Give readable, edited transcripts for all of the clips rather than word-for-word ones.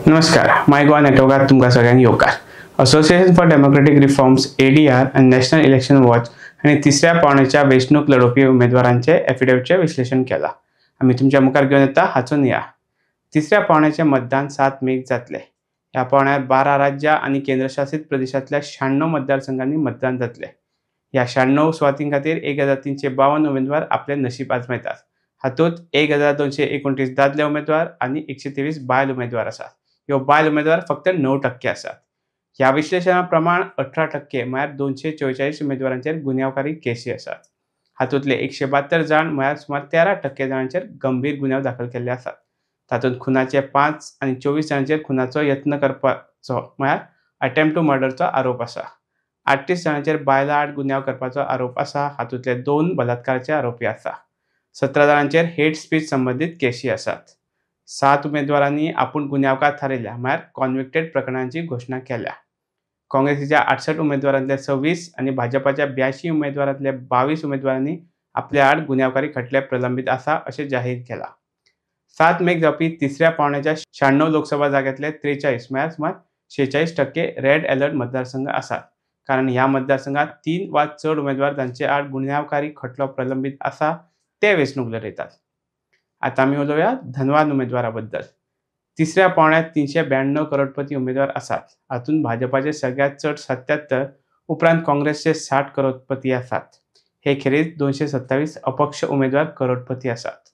नमस्कार, माय गोवा नेटवर्कात तुमकां सगळ्यांक येवकार. Association for democratic reforms ADR आनी नॅशनल इलेक्शन वॉच हांणी तिसऱ्या पावण्याच्या वेंचणूक लढोवपी उमेदवारांचे एफिडेविटचें विश्लेशण केलां. आमी तुमच्या मुखार घेवन येता हाचो नियाळ. तिसऱ्या पावण्याचें मतदान 7 मेक जातलें. ह्या पावण्यार 12 राज्यां आनी केंद्रशासीत प्रदेशांतल्या 96 मतदारसंघांनी मतदान जातलें. ह्या 96 सुवातीं खातीर 1352 उमेदवार आपलें नशीब आजमायतात. हातूंत 1229 दादले उमेदवार आनी 123 बायल उमेदवार आसात. ह्यो बायल उमेदवार फक्त 9% आसात. ह्या विश्लेशणा प्रमाण 18% म्हळ्यार 244 उमेदवारांचेर गुन्यांवकारी केशी आसात. हातूंतले 172 जाण म्हळ्यार सुमार 13% जाणांचेर गंभीर गुन्यांव दाखल केल्ले आसात. तातूंत खुनाचे 5 आनी 24 जाणांचेर खुनाचो यत्न करपाचो म्हळ्यार अटेम्प्ट टू मर्डरचो आरोप आसा. 38 जाणांचेर बायलां आड गुन्यांव करपाचो आरोप आसा. हातूंतले 2 बलात्काराचे आरोपी आसा. 17 जाणांचेर हेट स्पीच संबंदीत केशी आसात. 7 उमेदवारांनी आपूण गुन्यांवकार थारयल्या म्हळ्यार कॉन्विक्टेड प्रकरणांची घोशणा केल्या. काँग्रेसीच्या 68 उमेदवारांतले 26 आनी भाजपाच्या 82 उमेदवारांतले 22 उमेदवारांनी आपल्या आड गुन्यांवकारी खटले प्रलंबीत आसा अशें जाहीर केलां. 7 मेक जावपी तिसऱ्या पावण्याच्या 96 लोकसभा जाग्यांतले 43 म्हळ्यार सुमार 46% रेड अलर्ट मतदारसंघ आसात. कारण ह्या मतदारसंघात 3 वा चड उमेदवार जांचे आड गुन्यांवकारी खटलो प्रलंबीत आसा ते वेंचणूक लढयतात. आतां आमी उलोवया धनवान उमेदवारा बद्दल. तिसऱ्या पावण्यात 392 करोडपती उमेदवार आसात. हातूंत भाजपाचे सगळ्यांत चड 77, उपरांत काँग्रेसचे 60 करोडपती आसात. हे खेरीज 227 अपक्ष उमेदवार करोडपती आसात.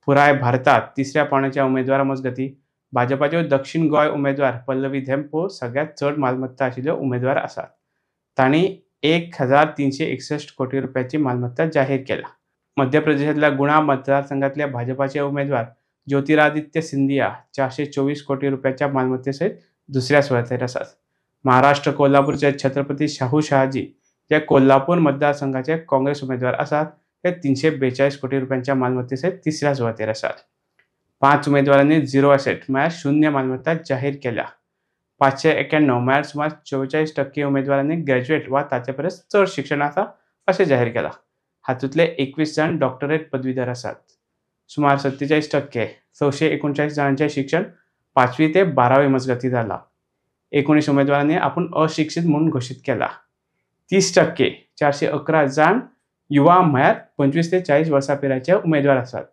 पुराय भारतात तिसऱ्या पावण्याच्या उमेदवारा मजगतीं भाजपाच्यो दक्षिण गोंय उमेदवार पल्लवी धेंपो सगळ्यांत चड मालमत्ता आशिल्ल्यो उमेदवार आसात. तांणी 1361 कोटी रुपयाची मालमत्ता जाहीर केल्या. मध्य प्रदेशांतल्या गुणा मतदारसंघातल्या भाजपाचे उमेदवार ज्योतिरादित्य सिंधिया 424 कोटी रुपयाच्या मालमत्तेसहित दुसऱ्या सुवातेर आसात. महाराष्ट्र कोल्हापूरचे छत्रपती शाहू शहाजी जे कोल्हापूर मतदारसंघाचे काँग्रेस उमेदवार आसात ते 342 कोटी रुपयांच्या मालमत्तेसहित तिसऱ्या सुवातेर आसात. 5 उमेदवारांनी झिरो असेट म्हळ्यार 0 मालमत्ता जाहीर केल्या. 591 म्हळ्यार सुमार 44% उमेदवारांनी ग्रॅज्युएट वा ताचे परस चड शिक्षण आसा अशें जाहीर केलां. हातूंतले 21 जाण डॉक्टरेट पदवीधर आसात. सुमार 47% 639 जाणांचें शिक्षण 5वी ते 12वी मजगतीं जालां. 19 उमेदवारांनी आपूण अशिक्षीत म्हूण घोशीत केला. 30% 411 जाण युवा म्हळ्यार 25 ते 40 वर्सां पिरायेचे उमेदवार आसात.